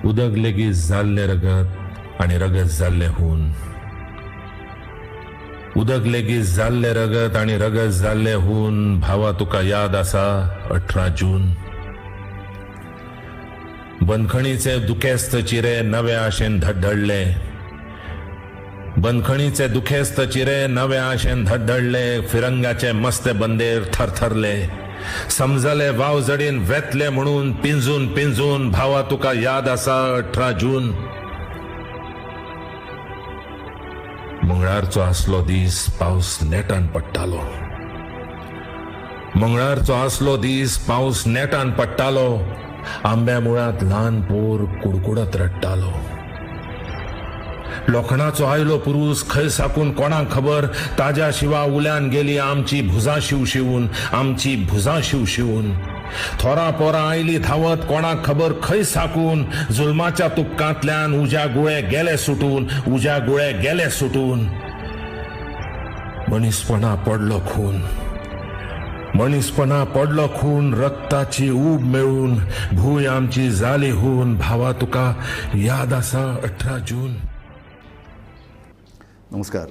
उदक लेगीत जाल्लें रगत आनी रगत जाल्लें हून. उदक लेगीत जाल्लें रगत आनी रगत जाल्लें हून. भावा तुका याद आसा 18 जून. बंदखणीचे दुखेस्त चिरे नव्या आशेन धडधडले. बंदखणीचे दुखेस्त चिरे नव्या आशेन धडधडले. फिरंगाचे मस्ते बंदेर थरथरले. समजले वाव जडीन वेतले म्हणून पिंजून पिंजून. भावा तुका याद आसा 18 जून. मंगळारचो आसलो दीस, पावस नेटान पडटालो. मंगळारचो आसलो दीस, पावस नेटान पडटालो. आंब्या मुळांत ल्हान पोर कुडकुडत रडटालो. लोखणाचो आयलो पुरूस खंय साकून कोणाक खबर. ताज्या शिवा उल्यान गेली आमची भुजां शिवशिवून, आमची भुजां शिवशिवून. थोरां पोरां आयली धांवत कोणाक खबर खंय साकून. जुलमाच्या तुपकांतल्यान उज्या गुळे गेले सुटून, उज्या गुळे गेले सुटून. मनीसपणा पडलो खून, मनीसपणा पडलो खून. रक्ताची ऊब मेळून भूंय आमची जाली हून. भावा तुका याद आसा 18 जून. नमस्कार.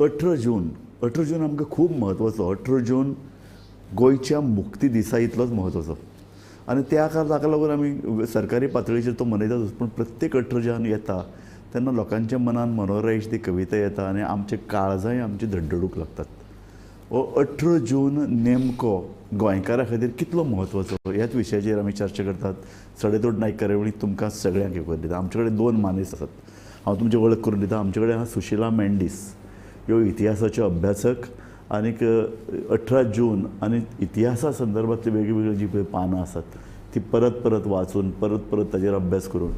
18 जून, 18 जून आमकां खूब म्हत्वाचो. 18 जून गोंयच्या मुक्ती दिसा इतलोच म्हत्वाचो आनी त्या ताका लागून आमी सरकारी पातळीचेर तो मनयतातूच, पूण प्रत्येक 18 जून येता तेन्ना लोकांच्या मनान मनोहररायची ती कविता येता आनी आमचे काळजांय आमची धडधडूंक लागतात. हो 18 जून नेमको गोंयकारां खातीर कितलो म्हत्वाचो ह्याच विशयाचेर आमी चर्चा करतात. सडेतोड नायक कार्यावळीक तुमकां सगळ्यांक येवकार दिता. आमचे कडेन दोन मानेस्त आसात, हांव तुमची वळख करून दिता. आमचे कडेन आहा सुशिला मेंडीस, ह्यो इतिहासाच्यो अभ्यासक आनीक 18 जून आनी इतिहासा संदर्भातली वेगळी वेगळी जी पळय पानां आसात ती परत परत वाचून परत परत ताजेर अभ्यास करून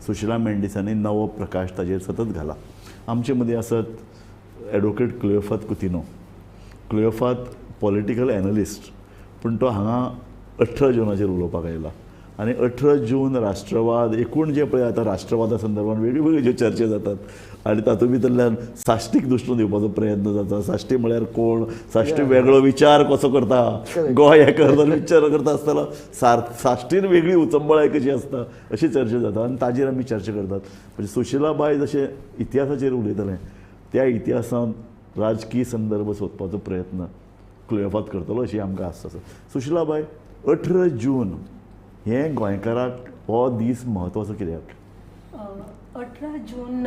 सुशिला मेंडीसांनी नवो प्रकाश ताजेर सतत घाला. आमचे मदीं आसत एडवोकेट क्लियोफात कुतिनो. क्लियोफात पॉलिटिकल एनलिस्ट, पूण तो हांगा 18 जुनाचेर उलोवपाक आयला आनी 18 जून राष्ट्रवाद एकूण जे पळय आतां राष्ट्रवादा संदर्भात वेगळी वेगळी ज्यो चर्चा जातात आनी तातूंत भितरल्यान साश्टीक दुश्ण दिवपाचो प्रयत्न जाता. साश्टी म्हळ्यार कोण, साश्टी वेगळो विचार कसो करता, गोंय हें करता विचार करता आसतना साश्टीन वेगळी उचंबळाय कशी आसता अशी चर्चा जाता आनी ताजेर आमी चर्चा करतात. म्हणजे सुशिलाबाय जशें इतिहासाचेर उलयतलें त्या इतिहासांत राजकीय संदर्भ सोदपाचो प्रयत्न क्लियोफात करतलो अशी आमकां आस्त आसा. सुशिलाबाय, 18 जून हें गोंयकाराक हो दीस म्हत्वाचो कित्याक? 18 जून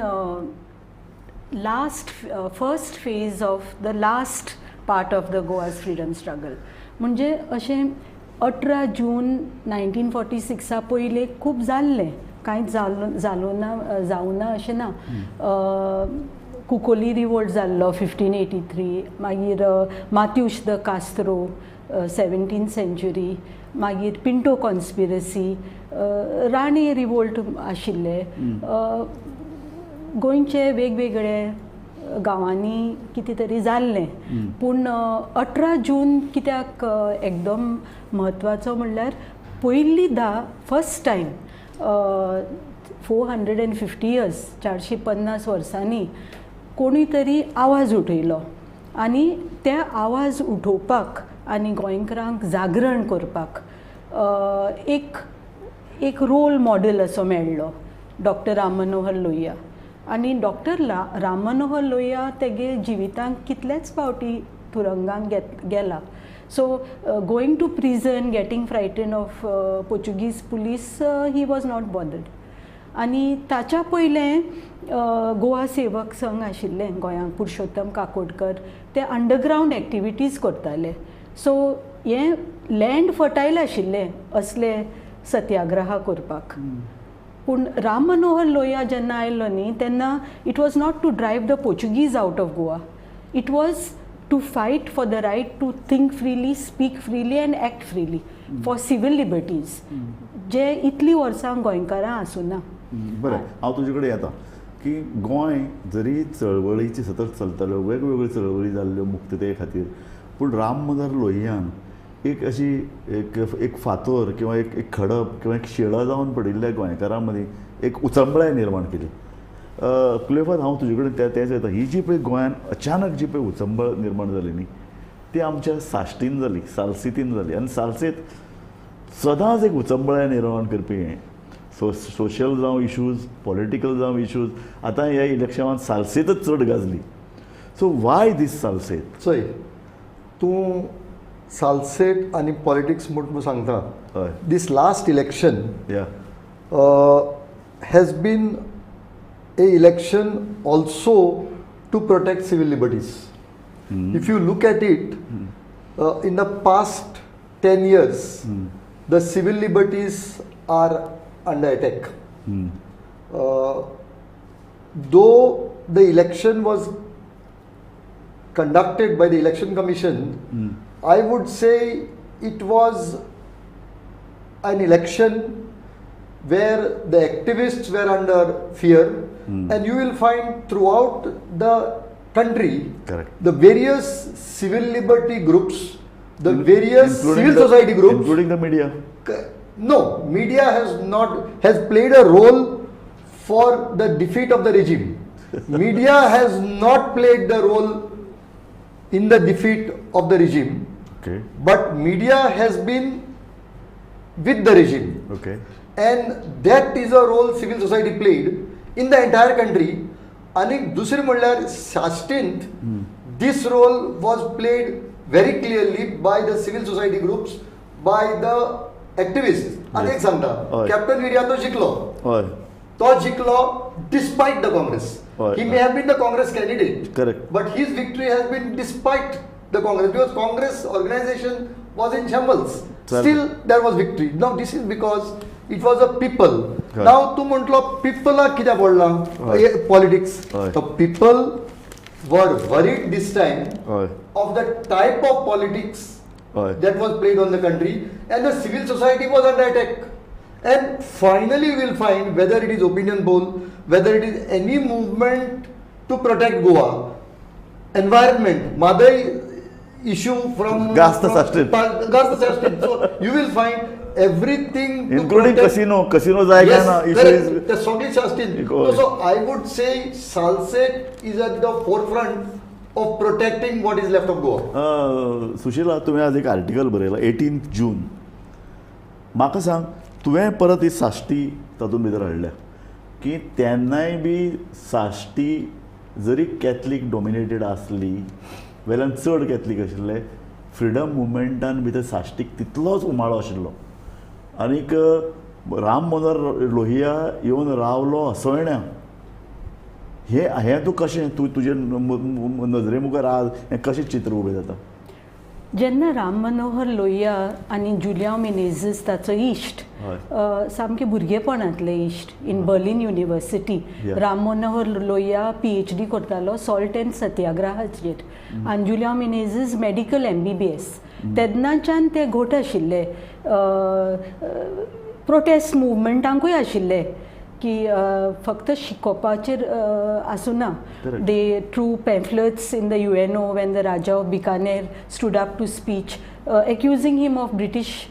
last first phase of the last part of the Goa's freedom struggle. म्हणजे अशें 18 जून 1946 पयलें खूब जाल्लें, कांयच जालो ना, जावं ना अशें ना. कुकोली रिवोल्ट जाल्लो 1583, मागीर मात्यूश the Castro 17th century, मागीर पिंटो कॉन्स्पिरसी, राणे रिवोल्ट आशिल्ले. गोंयचे वेगवेगळे गांवांनी कितें तरी जाल्लें, पूण 18 जून कित्याक एकदम म्हत्वाचो म्हणल्यार पयलींदा फर्स्ट टायम 450 इयर्स 450 वर्सांनी कोणी तरी आवाज उठयलो आनी त्या आवाज उठोवपाक आनी गोंयकारांक जागरण करपाक एक एक रोल मॉडेल असो मेळ्ळो, डॉक्टर राम मनोहर लोहिया. आनी डॉक्टर राम मनोहर लोहिया तेगे जिवितांत कितलेच फावटी तुरंगांत गेला. So going to prison, getting frighten of Portuguese police, he was not bothered. आनी ताच्या पयलें गोवा सेवक संघ आशिल्लें गोंयांत, पुरुषोत्तम काकोडकर, ते अंडरग्रावंड एक्टिविटीज करताले. सो हें लँड फर्टायल आशिल्लें असले सत्याग्रहा करपाक. पूण राम मनोहर लोहिया जेन्ना आयलो न्ही तेन्ना it was not to drive the Portuguese out of Goa, it was to fight for the right to think freely, speak freely and act freely for civil liberties, जे इतलीं वर्सां गोंयकारां आसूना. बरें, हांव तुजे कडेन येता की गोंय जरी चळवळीची सतत चलताल्यो, वेगवेगळ्यो चळवळी जाल्ल्यो मुक्तते खातीर, पूण राम मनोहर लोहियान एक अशी एक एक फातोर किंवा एक एक खडप किंवा एक शिळा जावन पडिल्ल्या गोंयकारां मदीं एक उचंबळाय निर्माण केली. क्लियोफात, हांव तुजे कडेन तेंच येता. ही जी पळय गोंयान अचानक जी पळय उचंबळ निर्माण जाली न्ही ती आमच्या साश्टीन जाली, सालसेतीन जाली आनी सालसेत सदांच एक उचंबळाय निर्माण करपी हें. सोशल जावं इशूज, पॉलिटिकल जावं इशूज, आतां ह्या इलेक्शनान सालसेतच चड गाजली. सो वाय दीस सालसेत? चोय, तूं सालसेट आनी पॉलिटिक्स म्हूण सांगता. This last election has been a election also to protect civil liberties. If you look at it, in the past 10 years, the civil liberties are under attack. Though the election was conducted by the Election Commission, I would say it was an election where the activists were under fear, and you will find throughout the country, correct, the various civil liberty groups, the various civil society groups, including the media. No, media has played a role for the defeat of the regime. Media has not played the role in the defeat of the regime. Okay. But media has been with the regime. Okay. And that is a role civil society played in the entire country. आणि दुसरे म्हणल्यार साश्टींत this role was played very clearly by the civil society groups, by the activist. आनी एक सांगता, captain Viriato जिखलो, तो जिखलो despite the Congress. He may have been the Congress candidate, correct, but his victory has been despite the Congress, because Congress organisation was in shambles. Still there was victory. Now this is because it was a people. Now तूं म्हटलो पिपलाक कित्याक पडलां politics? The people were worried this time of the type of politics that was played on the country, and the civil society was under attack. And finally you will find, whether it is opinion poll, whether it is any movement to protect Goa, environment, Mhadei issue from Gasta Sashtin. So you will find everything, including casino, yes, issue is the Sogli Shastin. So I would say Salsette is at the forefront of protecting what is left of Goa. Sushila, तुवें आज एक article बरयला 18 जून. म्हाका सांग, तुवें परत ही साश्टी तातूंत भितर हाडल्या की तेन्नाय बी साश्टी जरी कॅथलीक डॉमिनेटेड आसली, वेल्यान चड कॅथलीक आशिल्ले, फ्रिडम मुवमेंटान भितर साश्टीक तितलोच उमाळो आशिल्लो. आनीक राम मनोहर लोहिया येवन रावलो असोळण्या. हें हें तूं कशें तूं तुजे नजरे मुखार आज हें कशें चित्र उबें जाता? जेन्ना राम मनोहर लोहिया आनी जुलियांव मिनेझीस ताचो इश्ट, सामके भुरगेपणांतले इश्ट, in Berlin university Ram Manohar Lohia PhD करतालो सॉल्ट एंड सत्याग्रहाचेर, आनी जुलियांव मिनेझीस मेडिकल MBBS. तेन्नाच्यान ते घोट आशिल्ले, प्रोटेस्ट मुवमेंटांकूय आशिल्ले की फक्त शिकोवपाचेर आसुना. They threw pamphlets in the UNO when the Raja of Bikaner stood up to speech accusing him of British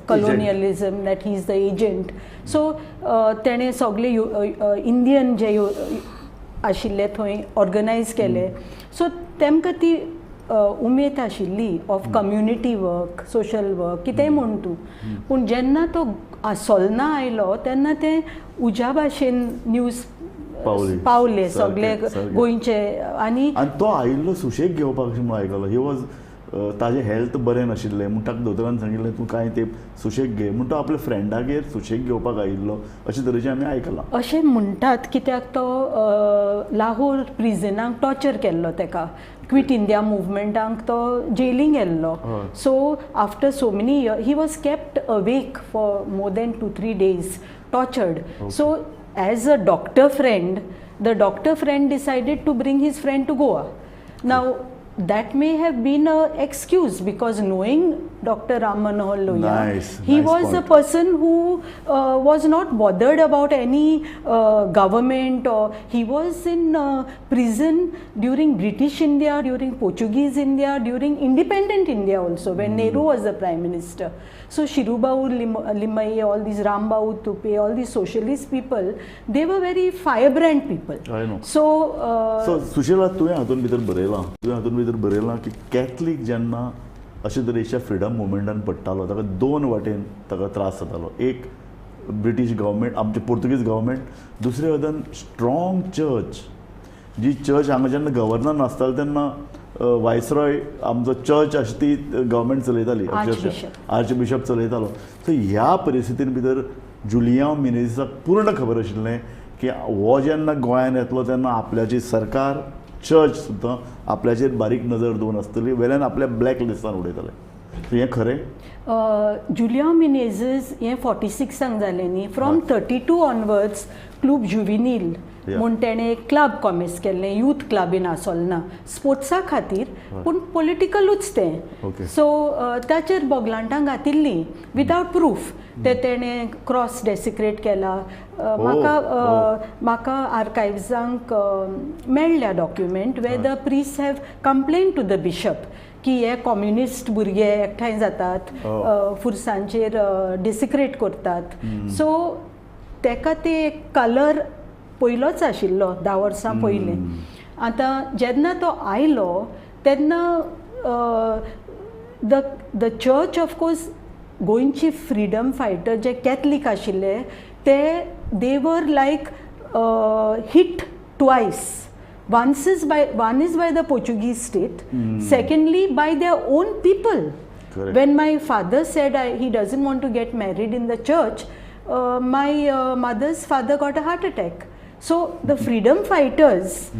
colonialism, that he is the agent. So तेणें सगळे इंडियन जे आशिल्ले थंय ऑर्गनायज केले. सो तेमकां ती उमेद आशिल्ली of community work, social work, कितेंय म्हण तूं. पूण जेन्ना तो आसोलना आयलो तेन्ना तें उज्या भाशेन न्यूज पावले सगळे गोंयचे. आनी तो आयिल्लो सुशेग घेवपाक अशें म्हूण आयकलो. He was ताजें हेल्थ बरें नाशिल्लें म्हूण ताका दोतोरान सांगिल्लें तूं कांय तेंप सुशेग घे, म्हूण तो आपल्या फ्रेंडागेर सुशेग घेवपाक आयिल्लो अशे तरेचें आमी आयकलां. अशें म्हणटात कित्याक तो लाहोर प्रिजनाक टॉर्चर केल्लो तेका, क्विट इंडिया मुवमेंटाक तो जेलींग गेल्लो. So after so many year he was kept awake for more than 2-3 days, tortured. So as a doctor friend, the doctor friend decided to bring his friend to Goa. Now that may have been an excuse, because knowing Dr. Ram Manohar Lohia, he was a person who was not bothered about any government, or he was in prison during British India, during Portuguese India, during independent India also, when Nehru was the Prime Minister. So Shirubau Limaye, all these Rambau Tupe, all these socialist people, they were very firebrand people. I know. So, so Sushila, तुवें हातूंत भितर बरयलां, तुवें हातूंत भितर बरयलां की Catholic जेन्ना अशे तरेच्या फ्रिडम मुवमेंटान पडटालो ताका दोन वाटेन ताका त्रास जातालो. एक ब्रिटीश गव्हर्मेंट, आमचे पोर्तुगीज गव्हर्मेंट, दुसरे वटेन स्ट्रॉंग चर्च, जी चर्च हांगा जेन्ना गव्हर्नर नासतालो तेन्ना वायसरॉय आमचो चर्च अशी ती गव्हर्मेंट चलयताली, आर्च बिशप चलयतालो. सो ह्या परिस्थितीन भितर जुलियांव मिनेझीसाक पूर्ण खबर आशिल्लें की हो जेन्ना गोंयान येतलो तेन्ना आपल्याची सरकार, चर्च सुद्दां आपल्याचेर बारीक नजर दवरून आसतली, वेल्यान आपल्या ब्लॅक लिस्टान उडयतले. हें खरें? जुलियांव मिनेझीस हें 46 जालें न्ही, फ्रॉम 32 ऑनवर्ड्स क्लूब जुविनील म्हूण तेणें एक क्लब कॉमेस केल्लें, यूथ क्लब इन आसोलना, स्पोर्ट्सा खातीर, पूण पॉलिटिकलूच तें. सो ताचेर बोगलांटां घातिल्लीं विदावट प्रूफ, ते तेणें क्रॉस डेसिक्रेट केला. म्हाका म्हाका आर्कायव्जांक मेळ्ळ्या document where the priest have complain to the bishop की हे कम्युनिस्ट भुरगे एकठांय जातात, फुरसांचेर डेसिक्रेट करतात. सो तेका ते कलर पयलोच आशिल्लो 10 वर्सां पयलीं. आतां जेन्ना तो आयलो तेन्ना the the church of course गोंयची फ्रिडम फायटर जे कॅथलीक आशिल्ले ते they were like hit twice. One is by the Portuguese state, secondly by their own people. Correct. When my father said he doesn't want to get married in the church, my mother's father got a heart attack. So the freedom fighters,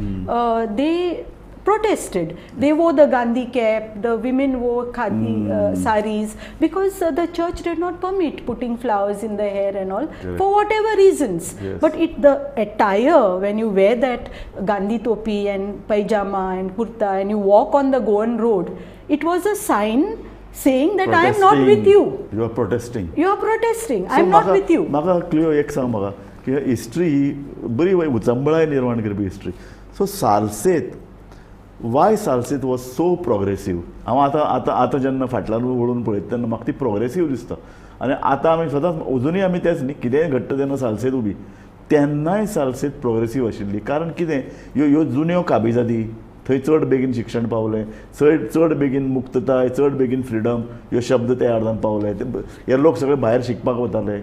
they protested. They wore the Gandhi cap, the women wore khadi saris, because the church did not permit putting flowers in the hair and all. Correct. For whatever reasons. Yes. But the attire, when you wear that Gandhi topi and pajama and kurta and you walk on the Goan road, it was a sign saying that I am not with you. You are protesting. You are protesting. I am not with you. म्हाका clear एक सांग म्हाका की history ही बरी उचंबळाय निर्माण करपी history. So Salcete, why Salcete was so progressive? हांव आतां आतां आतां जेन्ना फाटल्यान वळून पळयता तेन्ना म्हाका ती प्रोग्रेसीव दिसता. आनी आतां आमी सदांच अजुनूय आमी तेच न्ही, कितेंय घडटा तेन्ना सालसेत उबी, तेन्नाय सालसेत प्रोग्रेसीव आशिल्ली. कारण कितें, ह्यो ह्यो जुन्यो काबिजादी, थंय चड बेगीन शिक्षण पावलें, चड चड बेगीन मुक्तताय, चड बेगीन फ्रिडम ह्यो शब्द त्या अर्दान पावले. हे लोक सगळे भायर शिकपाक वताले.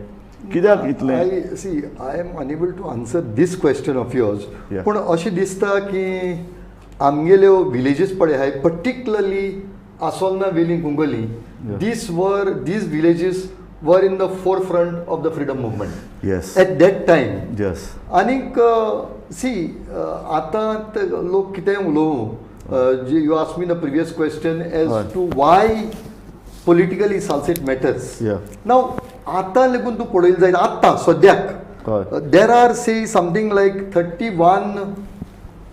कित्याक इतलें? I see, I am unable to answer this question of yours. पूण अशें दिसता की आमगेल्यो विलेजीस पळय आहाय, पर्टिक्युलरली आसोलना, वेली, Cuncolim, these villages were in the forefront of the freedom movement. Yes. At that time. Yes. आनीक सी आतां लोक कितेंय उलोवं, you ask me the previous question as to why politically Salcete matters. Now आतां लेगून तूं पळयलें जायत, आतां सद्याक there are say something like 31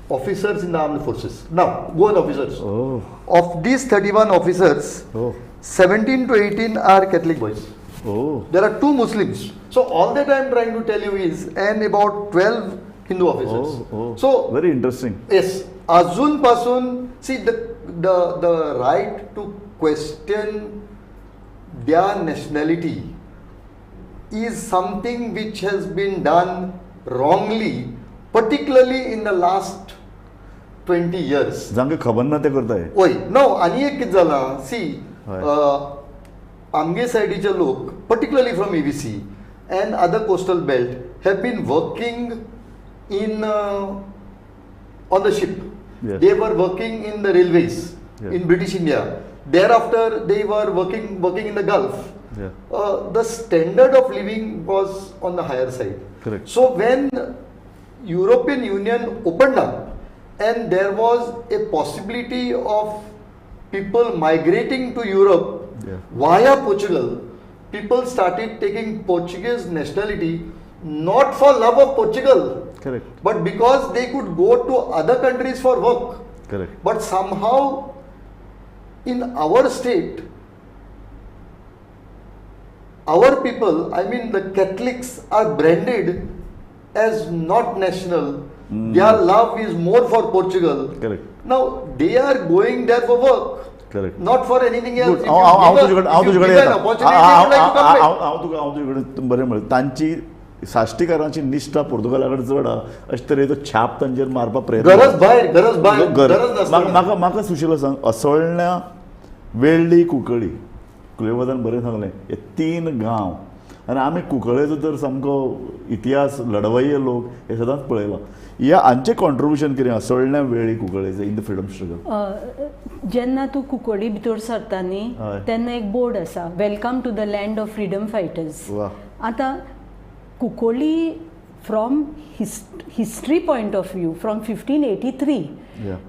officers in the armed forces. Now, Goan officers. Oh. Of these 31 officers, 17 to 18 are Catholic boys. Oh. There are 2 Muslims. So all that I am trying to tell you is, and about 12 Hindu officers. Oh, oh. So very interesting. Yes. Azun pasun, see the right to question their nationality is something which has been done wrongly, particularly in the last 20 years. जांकां खबर ना ते करताय. वय no, आनी एक कितें जालां, सी आमगे सायडीचे लोक particularly from EVC and other coastal belt have been working in on the ship. They were working in the railways in British India. Thereafter they were working in the Gulf. The standard of living was on the higher side. Correct. So when European Union opened up and there was a possibility of people migrating to Europe via Portugal, people started taking Portuguese nationality not for love of Portugal, Correct. but because they could go to other countries for work. Correct. But somehow in our state, our people, I mean the Catholics, are branded as not national. Their love is more for Portugal. Correct. Now they are going there for work. Correct. Not for anything else. हांव तुजे बरें म्हळें, तांची साश्टीकारांची निश्ठा पुर्तुगाला कडेन चड आहा अशे तरेचो छाप तांचेर मारपाक प्रयत्न. गरज भायर, गरज भायर, गरज. म्हाका म्हाका सुशीला सांग, असोळण्या, वेळ्ळी, कुंकळी, कुलेवादान बरें सांगलें, हे 3 गांव आनी आमी कुंकळ्ळेचो तर सामको इतिहास लढवय्ये लोक हे सदांच पळयलां. ह्या हांचें कॉन्ट्रिब्युशन कितें असोळण्या वेळी कुंकळ्ळेचें इन the freedom struggle? जेन्ना तूं कुंकळ्ळी भितर सरता न्ही तेन्ना एक बोर्ड आसा, welcome to the land of freedom fighters. आतां Cuncolim from history point of view, from 1583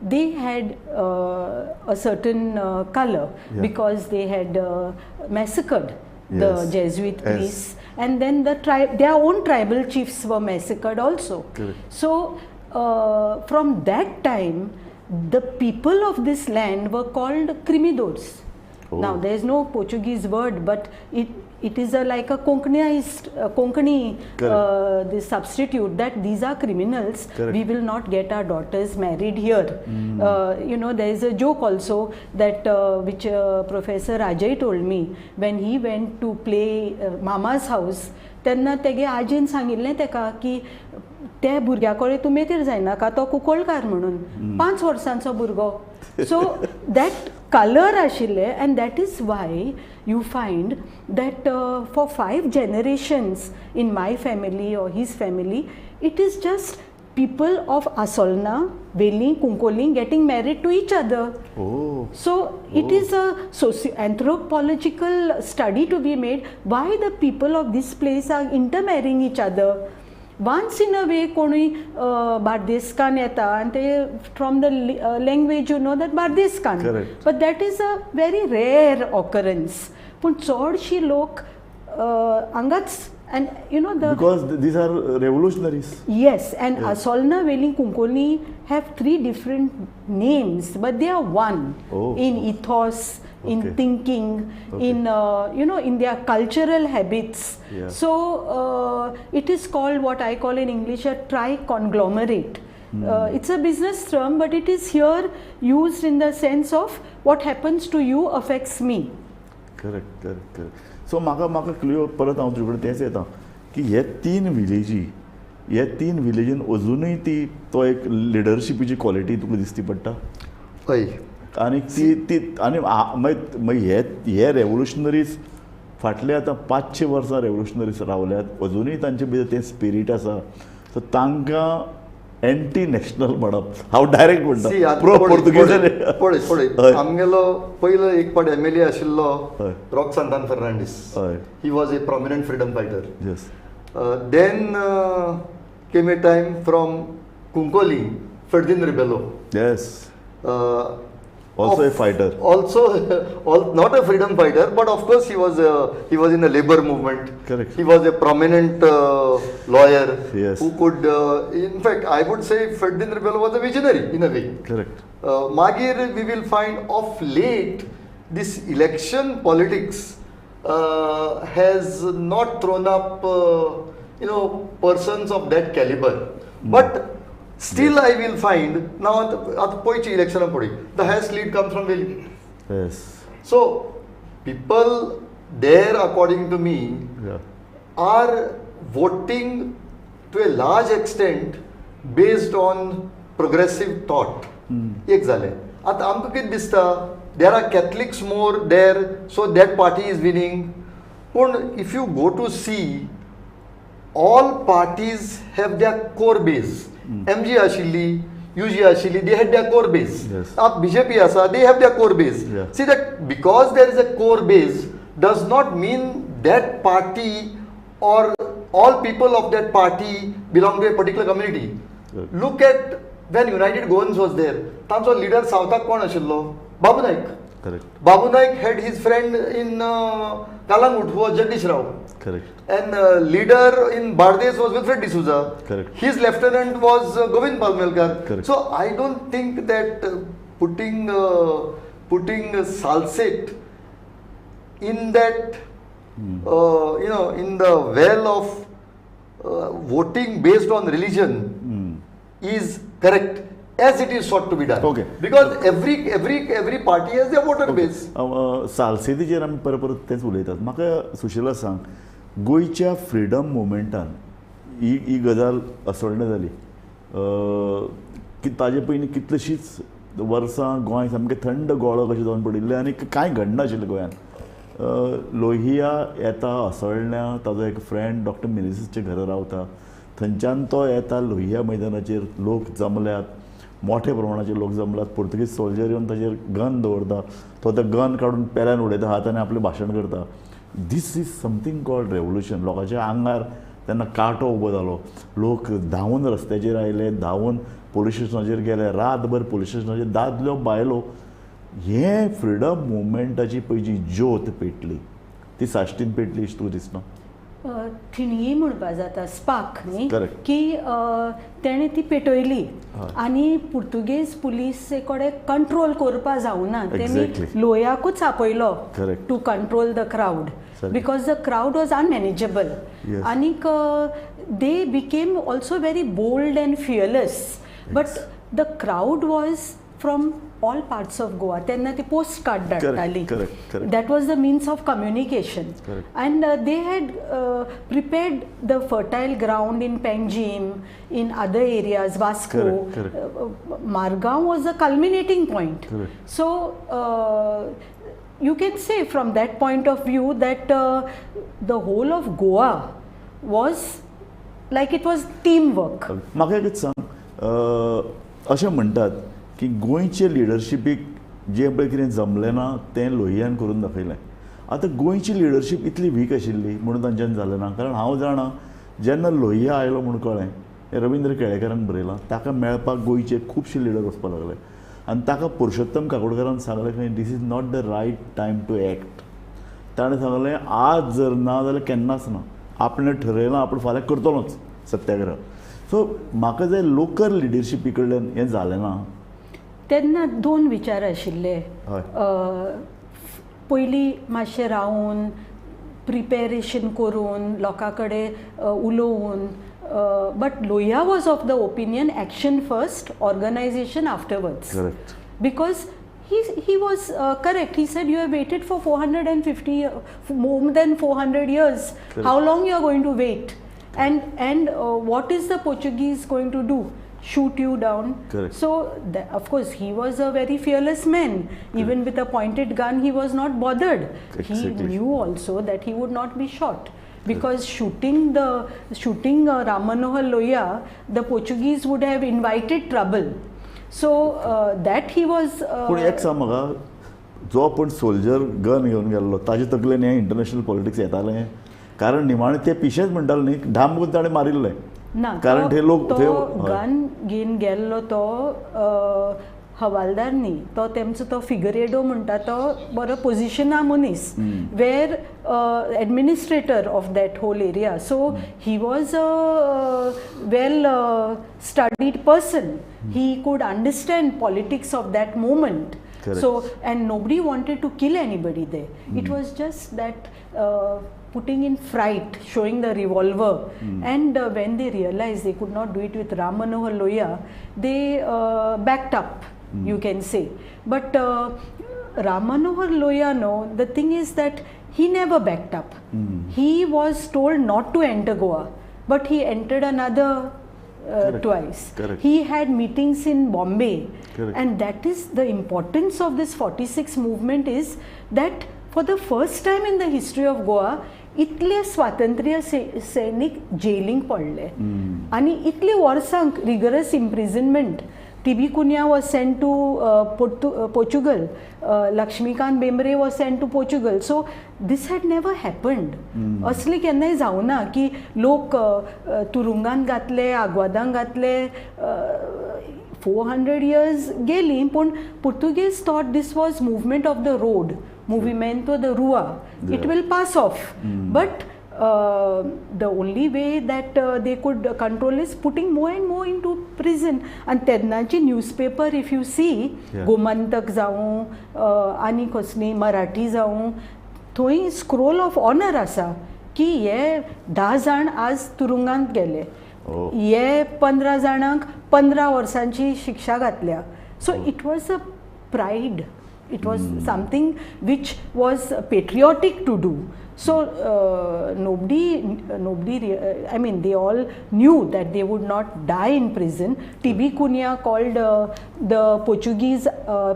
they had a certain colour because they had massacred the Jesuit priests, and then the their own tribal chiefs were massacred also. Correct. So from that time, the people of this land were called Crimidors. Oh. Now there is no Portuguese word, but it is a, like a Konkani this substitute that these are criminals. Correct. We will not get our daughters married here. You know, there is a joke also that which Professor Ajay told me when he went to play Mama's house. तेन्ना तेगे आजेन सांगिल्लें तेका की त्या भुरग्या कडेन तूं मेतेर जायनाका, तो कुंकळकार म्हणून, 5 वर्सांचो भुरगो. सो that colour आशिल्लें, and that is why you find that for 5 generations in my family or his family, it is just people of Assolna, Velim, Cuncolim getting married to each other. Oh. So it is a socio-anthropological study to be made why the people of this place are intermarrying each other. Once in a way कोणूय बार्देसकान येता आनी ते from the language you know that बार्देसकान, but that is a very rare occurrence. पूण चडशी लोक हांगाच. And you know the because these are revolutionaries. Yes, and yes. Assolna, Velim, Cuncolim have 3 different names, but they are one in ethos, in thinking, in you know, in their cultural habits. Yeah. So it is called what I call in English a tri-conglomerate. It's a business term, but it is here used in the sense of what happens to you affects me. Correct, correct, correct. So म्हाका म्हाका clear परत हांव तुजे कडेन तेंच येता की हे 3 विलेजी, हे 3 विलेजीन अजुनूय ती तो एक लिडरशिपीची क्वॉलिटी तुका दिसती पडटा. हय, आनी ती ती आनी मागीर मागीर हे हे रेवोल्युशनरीज फाटले आतां 500 वर्सां रेवोल्युशनरीज रावल्यात, अजुनूय तांचे भितर तें स्पिरीट आसा. सो तांकां एंटी नॅशनल म्हणप हांव डायरेक्ट म्हणटा, प्रो पोर्तुगीज. पळय पळय, आमगेलो पयलो एक पाट एम एल ए आशिल्लो Roque Santan Fernandes, he was a prominent freedom fighter. Yes. Then came a time from Cuncolim, Ferdinand Rebello. Yes, also a fighter. Also, not a freedom fighter, but of course he was in the labor movement. Correct. He was a prominent lawyer. Yes. Who could, in fact, I would say Ferdinand Rebello was a visionary in a way. Correct. Magir, we will find of late this election politics has not thrown up, you know, persons of that caliber. But still, I will find now at poichi election podi, the highest lead comes from Velim. Yes. So people there, according to me, are voting to a large extent based on progressive thought. एक जालें. आतां आमकां कितें दिसता, there are Catholics more there, so that party is winning. पूण if you go to see, all parties have their core base. MG आशिल्ली, UG आशिल्ली, they had their core base. BJP आसा, they have their core base. See that because there is a core base does not mean that party or all people of that party belong to a particular community. Look at when United Goans was there, तांचो leader सावथाक कोण आशिल्लो? Babu Naik. Correct. Babu Naik had his friend in Calangute who was Jagdish Rao. Correct. And leader in Bardez was Wilfred D'Souza. Correct. His lieutenant was Govind Palmelkar. Correct. So I don't think that putting Salcete in that you know, in the well of voting based on religion is correct as it is sought to be done. Okay. Because every party has their voter base. सालसेतीचेर आमी परत परत तेंच उलयतात. म्हाका सुशीला सांग, गोंयच्या freedom मुवमेंटान ही ही गजाल असोळणें जाली की ताजे पयलीं कितलींशींच वर्सां गोंय सामकें थंड गोळो कशें जावन पडिल्लें आनी कांय घडनाशिल्लें गोंयांत. लोहिया येता असळण्या, ताजो एक फ्रेंड डॉक्टर मिनेझीसच्या घरा रावता, थंयच्यान तो येता लोहिया मैदानाचेर, लोक जमल्यात, मोठे प्रमाणाचे लोक जमल्यात, पुर्तुगीज सोल्जर येवन ताजेर गन दवरता, तो ते गन काडून पेल्यान उडयता हात आनी आपलें भाशण करता. This is something called revolution. लोकांच्या आंगार तेन्ना कांटो उबो जालो, लोक धांवून रस्त्याचेर आयले, धांवून पोलीस स्टेशनाचेर गेले, रातभर पोलीस स्टेशनाचेर दादल्यो बायलो. हें फ्रिडम मुवमेंटाची पळय जी ज्योत पेटली ती साश्टीन पेटली अशी तुका दिसना? ठिणगी म्हणपा जाता, स्पार्क न्ही, की तेणें ती पेटयली आनी पुर्तुगेज पुलिसे कडेन कंट्रोल करपा जावना, तेमी लोयाकूच आपयलो to control the crowd, because the crowd was unmanageable. आनीक they became also very bold and fearless, but the crowd was from all parts of Goa. तेन्ना ती पोस्ट कार्ड धाडटाली, that was the means of communication. And they had prepared the fertile ground in Panjim, in other areas, Vasco, Margao was the culminating point. So you can say from that point of view that the whole of Goa was like it was team work. म्हाका एकच सांग, अशें म्हणटात की गोंयचे लिडरशिपीक जें पळय कितें जमलें ना तें लोहियान करून दाखयलें. आतां गोंयची लिडरशीप इतली वीक आशिल्ली म्हणून तांच्यान जालें ना, कारण हांव जाणा जेन्ना लोहिया आयलो म्हूण कळ्ळें, हें रविंद्र केळेकारान बरयलां, ताका मेळपाक गोंयचे खुबशे लिडर वचपाक लागले आनी ताका पुरुषोत्तम काकोडकारान सांगलें खंय this is not the right time to act. ताणें सांगलें आज जर ना जाल्यार केन्नाच ना, आपणें ठरयलां आपूण फाल्यां करतलोच सत्याग्रह. सो म्हाका जाय लोकल लिडरशिपी कडल्यान हें जालें ना. तेन्ना दोन विचार आशिल्ले, पयलीं मातशें रावन प्रिपेरेशन करून लोकां कडेन उलोवन, but Lohia was of the opinion action first, organisation afterwards. Because he was correct. He said you have waited for 450 more than 400 years. Correct. How long you are going to wait? And what is the Portuguese going to do? Shoot you down? Correct. So of course he was a very fearless man. Correct. Even with a pointed gun he was not bothered. Exactly. He knew also that he would not be shot, because shooting Ram Manohar Lohia, the Portuguese would have invited trouble. So that he was. पूण एक सांग म्हाका, जो आपूण soldier gun घेवन गेल्लो ताजे तकलेन हें इंटरनॅशनल पॉलिटिक्स येतालें? कारण निमाणें ते पिशेच म्हणटाले न्ही, धाम करून ताणें मारिल्लें ना, कारण ते लोक तो गन घेवन गेल्लो तो हवालदार न्ही, तो तेमचो तो फिगरेडो म्हणटा तो बरो पोजिशना मनीस, where administrator of that whole area. So he was a well studied person. He could understand politics of that moment. So and nobody wanted to kill anybody there. It was just that putting in fright, showing the revolver. And when they realized they could not do it with Ram Manohar Lohia, they backed up, you can say. But Ram Manohar Lohia, no, the thing is that he never backed up. He was told not to enter Goa, but he entered another twice. Correct. He had meetings in Bombay. Correct. And that is the importance of this 46 movement, is that for the first time in the history of Goa, इतले स्वातंत्र्य सैनिक जेलींक पडले आनी इतले वर्सांक rigorous imprisonment. T B Cunha was sent to Portugal, Laxmikant Bemre was sent to Portugal. So this had never happened. असलें केन्नाय जावना की लोक तुरुंगान घातले, आग्वादान घातले. 400 years गेली, पूण Portuguese thought this was movement of the road, movimento de rua. It will pass off. But the only way that they could control is putting more and more into prison. And तेन्नाची newspaper, if you see, Gomantak जावं आनी कसली मराठी जावं, थंय scroll of owner आसा की हे 10 जाण आज तुरुंगांत गेले, हे 15 जाणांक 15 वर्सांची शिक्षा घातल्या. So it was a pride. It was something which was patriotic to do. So nobody, I mean, they all knew that they would not die in prison. T.B. Cunha called the Portuguese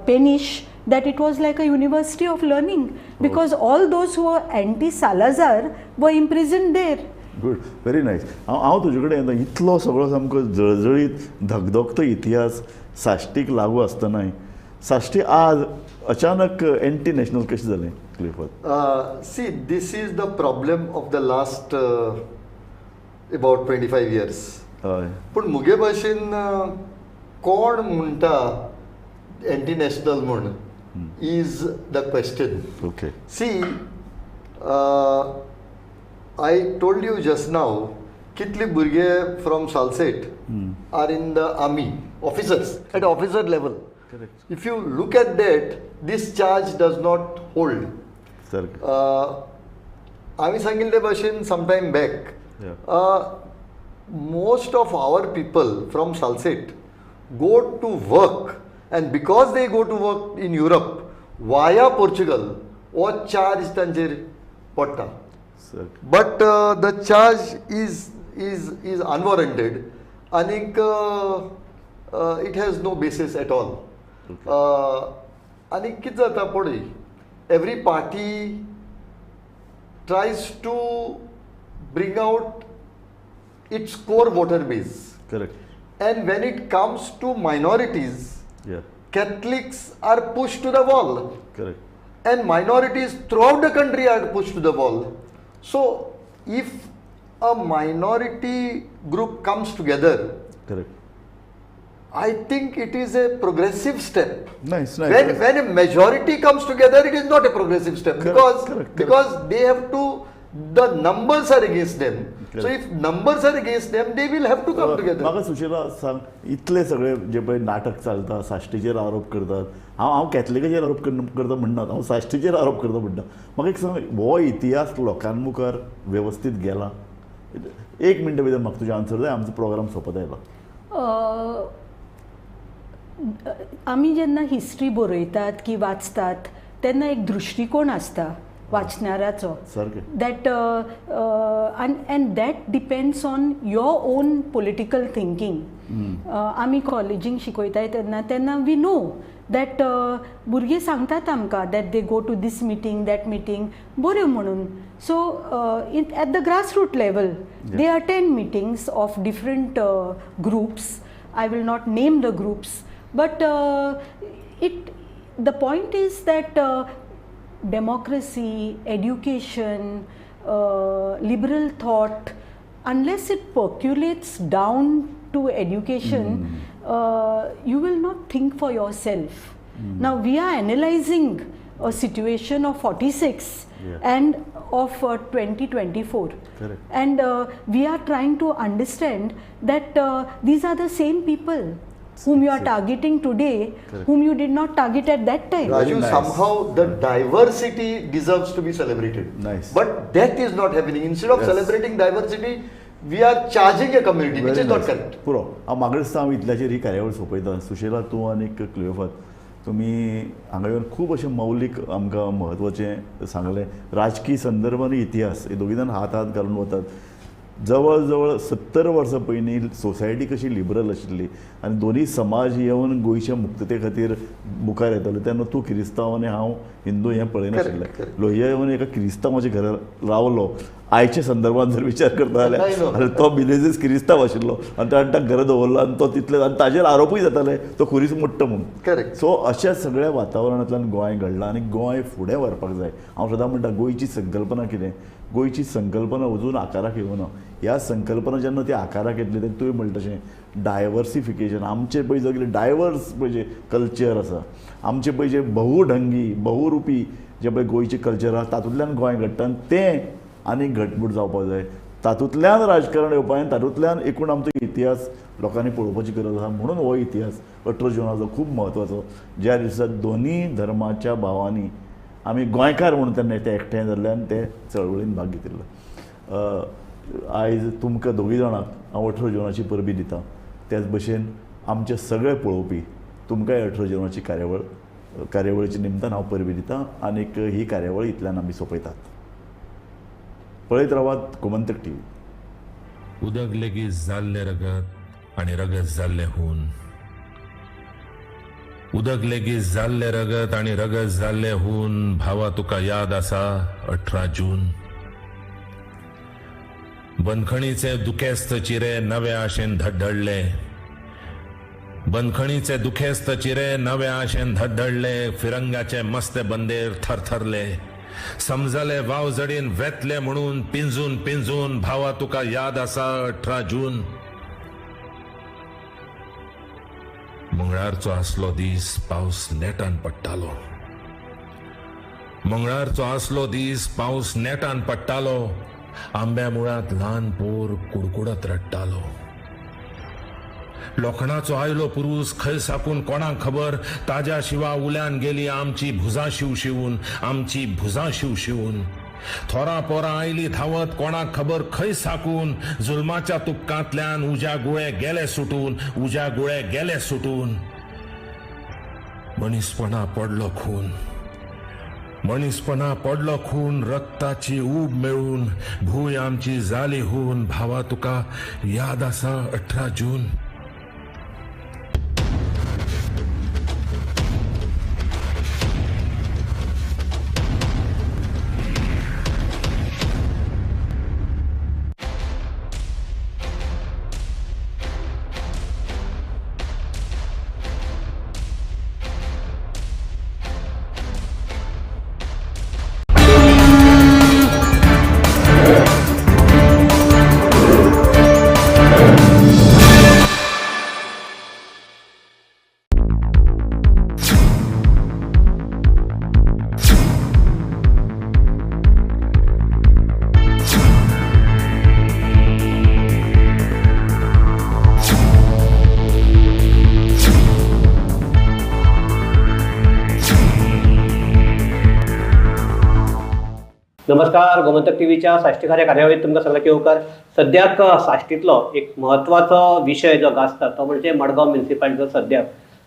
peniche that it was like a university of learning because all those who were anti-Salazar were imprisoned there. Good, very nice. हांव तुजे कडेन येता. इतलो सगळो सामको जळजळीत धगधगतो इतिहास साश्टीक लागू आसतनाय साश्टी आज अचानक एंटी नॅशनल कशें जालें Clifford? See, this is the problem of the last about 25 years. हय. पूण मुगे भाशेन कोण म्हणटा एंटी नॅशनल म्हूण is the question. Okay. See, I told you just now कितले भुरगे from Salcete are in the army, officers at officer level. If you look at that, this charge does not hold. हांवें सांगिल्ले भाशेन sometime back, most of our people from Salcete go to work, and because they go to work in Europe via Portugal, हो charge तांचेर पडटा. But the charge is is is unwarranted आनीक it has no basis at all. आनी कितें जाता पळय, every party tries to bring out its core voter base. Correct. And when it comes to minorities, Catholics are pushed to the wall. Correct. And minorities throughout the country are pushed to the wall. So if a minority group comes together, correct, I think it is a progressive step. Nice, nice. When a majority comes together, it is not a progressive step. Correct, because correct, because they have to, the numbers are against them. Correct. So if numbers are against them, they will have to come together. म्हाका सुशीला सांग, इतले सगळे जे पळय नाटक चलता, साश्टीचेर आरोप करतात, हांव कॅथलिकाचेर आरोप करता म्हणनात, हांव साश्टीचेर आरोप करता म्हणटा. म्हाका एक सांग, हो इतिहास लोकां मुखार वेवस्थीत गेला? एक मिनटां भितर म्हाका तुजें आन्सर जाय, आमचो प्रोग्राम सोंपत आयला. आमी जेन्ना हिस्ट्री बरयतात की वाचतात तेन्ना एक दृश्टिकोण आसता वाचणाऱ्याचो, that and that depends on your own political thinking. आमी कॉलेजींक शिकयताय तेन्ना तेन्ना we know that भुरगीं सांगतात आमकां that they go to this meeting, that meeting, बऱ्यो म्हणून. So at the grass root level they attend meetings of different groups. I will not name the groups, but the point is that democracy, education, liberal thought, unless it percolates down to education, you will not think for yourself. Now we are analyzing a situation of 46 and of 2024. Correct. And we are trying to understand that these are the same people whom you are targeting today, correct, whom you did not target at that time. Raju, nice. Somehow the diversity deserves to be celebrated. Nice. But that is not happening. Instead of celebrating diversity, we are charging a community, which is not correct. पुरो हांव मागीर हांव इतल्याचेर ही कार्यावळ सोंपयता. सुशेला, तूं आनी क्लियोफात, तुमी हांगा येवन खूब अशें मौलीक आमकां म्हत्वाचें सांगलें. राजकीय संदर्भ आनी इतिहास हे दोगी जाण हात हात घालून वतात. जवळ जवळ 70 वर्सां पयलीं सोसायटी कशी लिबरल आशिल्ली आनी दोनूय समाज येवन गोंयच्या मुक्तते खातीर मुखार येताले तेन्ना तूं किरिस्तांव आनी हांव हिंदू हें पळयनाशिल्लें. लोहिया येवन एका किरिस्तांवाच्या घरा रावलो. आयच्या संदर्भात जर विचार करता जाल्यार तो मिनेझीस किरिस्तांव आशिल्लो आनी ताणें ताका घरा दवरलो आनी तो तितले आनी ताजेर आरोपूय जाताले तो खुरीस मोडटा म्हूण. करेक्ट. सो अशा सगळ्या वातावरणांतल्यान गोंय घडलां आनी गोंय फुडें व्हरपाक जाय. हांव सदां म्हणटा गोंयची संकल्पना कितें, गोंयची संकल्पना अजून आकाराक येवना. ह्या संकल्पना जेन्ना ती आकाराक येतली तेन्ना तुवें म्हणटा तशें डायवर्सिफिकेशन, आमचें पळय सगळें डायवर्स पळय जें कल्चर आसा, आमचें पळय जें बहुढंगी बहुरुपी जें पळय गोंयचें कल्चर आसा तातूंतल्यान गोंय घडटा आनी तें आनी घटमूट जावपाक जाय. तातूंतल्यान राजकारण येवपा आनी तातूंतल्यान एकूण आमचो इतिहास लोकांनी पळोवपाची गरज आसा. म्हणून हो इतिहास 18 जुनाचो खूब म्हत्वाचो, ज्या दिसा दोनूय धर्माच्या भावांनी आमी गोंयकार म्हणून तेन्ना ते एकठांय जाल्ले आनी ते चळवळीन भाग घेतिल्लो. आयज तुमकां दोगूय जाणांक हांव 18 जुनाची परबी दिता. त्याच भशेन आमचे सगळे पळोवपी तुमकांय 18 जुनाची कार्यावळीच्या निमतान हांव परबी दिता आनीक ही कार्यावळ इतल्यान आमी सोंपयतात. पळयत रावात गोमंतक टीव्ही. उदक लेगीत जाल्लें रगत आनी रगत जाल्लें हून. उदक लेगीत जाल्ले रगत आनी रगत जाल्ले हून, भावा तुका याद आसा 18 जून. बंदखणीचे दुखेस्त चिरे नवे आशेन धडधडले, बंदखणीचे दुखेस्त चिरे नवे आशेन धडधडले, फिरंगाचे मस्ते बंदेर थरथरले, समजले वाव जडीन वेतले म्हणून पिंजून पिंजून, भावा तुका याद आसा 18 जून. मंगळारचो आसलो दीस पावस नेटान पडटालो, मंगळारचो आसलो दीस पावस नेटान पडटालो, आंब्या मुळांत ल्हान पोर कुडकुडत रडटालो. लोखणाचो आयलो पुरूस खंय साकून कोणाक खबर, ताज्या शिवा उल्यान गेली आमची भुजां शिवशिवून, आमची भुजां शिवशिवून. थोरां पोरां आयली धांवत कोणाक खबर खंय साकून, जुलमाच्या तुपकांतल्यान उज्या गुळे गेले सुटून, उज्या गुळे गेले सुटून. मनीसपणा पडलो खून, मनीसपणा पडलो खून, रक्ताची ऊब मेळून भूंय आमची जाली हून, भावा तुका याद आसा 18 जून. नमस्कार, गोमंतक टीव्हीच्या साश्टीकार ह्या कार्यावळीत तुमकां सगळ्यांक येवकार. सद्याक साश्टींतलो एक म्हत्वाचो विशय जो गाजता तो म्हणजे मडगांव म्युनिसिपालिटीचो सद्याक